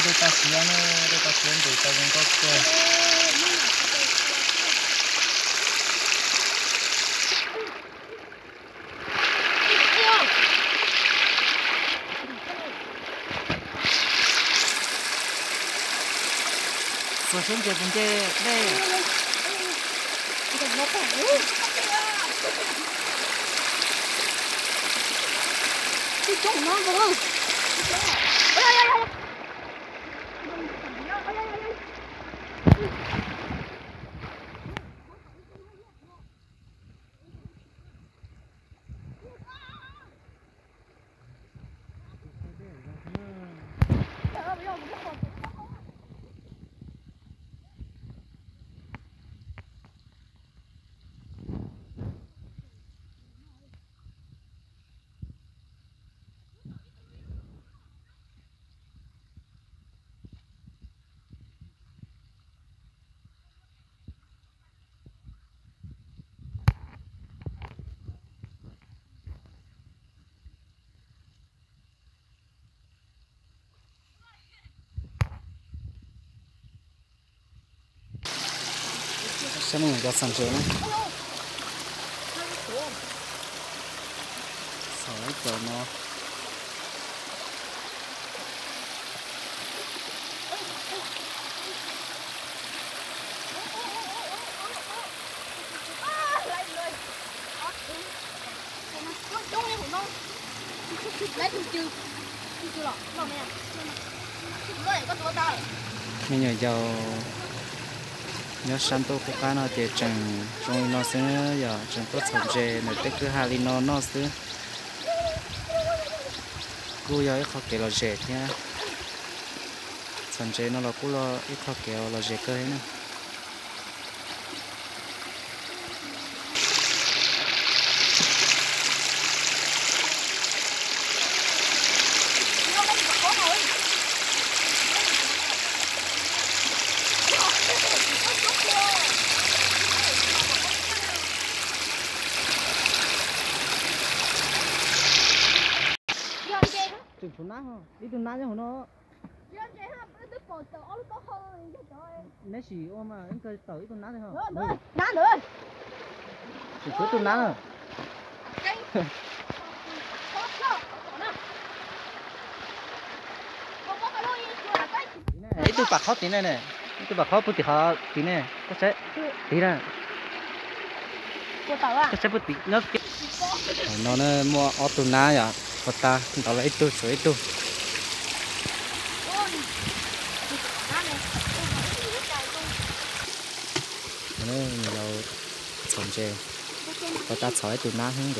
Dej tag siav ne, dej tag siav ntev tau zoo nkauj kawg. Txog siab ntses puas nce dej? Saib nej cov txhom ntses na. Txhom ib co no. Me nyuam yaus nyob sab ntuj qub qab no ces tseem zoo li no xwb, yog tseem tuaj txhom ntses ntawm tej kwj ha li no noj xwb. Kuj yog ib qho kev lom zem thiab. Txhom ntses no los kuj yog ib qho kev lom zem kawg thiab na. Tseem tshuav nab, ib tug nab nyob hauv no. Neb sim ua mas ib kawg tawm ib tug nab li ho. Tseem tshuav ib tug nab na. Ib tug pam qhob tid ne, ib tug pam qhob puag tim qhov tid ne, koj saib tid na. Koj saib puag tim no. Hauv no na muaj ob tug nab yom, ua tag ntov los ib tug tshuav ib tug. Yog txhom ntses, ua tag txhom ib tug nab hnub ntawd.